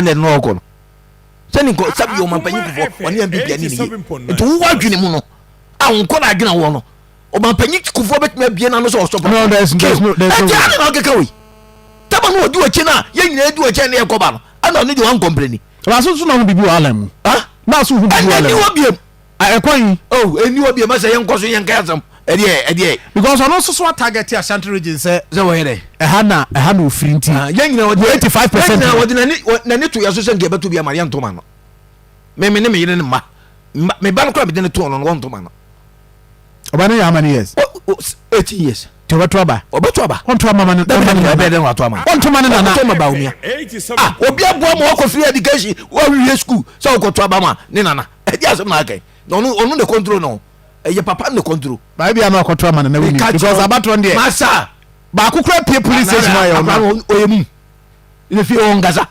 Independent na ɔkɔ no sɛni nkɔ sɛbi yɛ ɔmampanyin Kufuor ɔne NPP ani ne yie, nti wowɔ adwene mu no a nkɔ na adwene wɔ no, ɔmampanyin Kufuor bɛtumi abie n'ano sɛ ɔsɔ No, there's no ɛti way. ade na ɔkeka wei taba no ɔdi ɔkyi no a, yɛn nyinaa di ɔkyɛn ne yɛkɔba no, ɛna ɔno deɛ wankɔmprɛni. Baso nso na ho biribi wɔ Alan mu. Ah? Na so ho biribi wɔ ɛna Alan ni mu. hɔ biam. Ɛkwan yi. Oh, ɛni hɔ biam, ɛsɛ yɛnkɔ so yɛnka asɛm ɛdeɛ ɛdeɛ. Because ɔno nso so atarget Ashanti Region sɛ sɛ wɔyɛ dɛ ɛha na ɛha na ofiri nti. Ah, yɛn nyinaa wɔde 85%. Yɛn nyinaa wɔde n'ani to yɛ so sɛ nka yɛbɛto bi ama no, yɛnto ma no. Me ne me yere ne mma me ba no koraa, mede ne too no, wɔnto ma no. Ɔba no yɛ how many years? 18 years. Nti ɔbɛto aba. Ɔbɛto aba. Ɔnto ama ma ne dabi ɔma dabi ne ɛbɛyɛ nana. dɛ wato ama no. Ɔnto ma ne nana. Ɔto ma Bawumia. Ah, obi aboa ma wakɔ free education, wawie school sɛ wokɔto aba ma ne nana, ɛdi asɛm na aka yi. Na ɔno ne control no, ɛyɛ papa ne control. Baabi a na ɔkɔto ama nana woni Meka because kyerɛ wo. abatoɔ no deɛ Masa baako kura pie police station a yɛ akora ɔno. no ɔyɛ mum ne fie hɔ nkasa.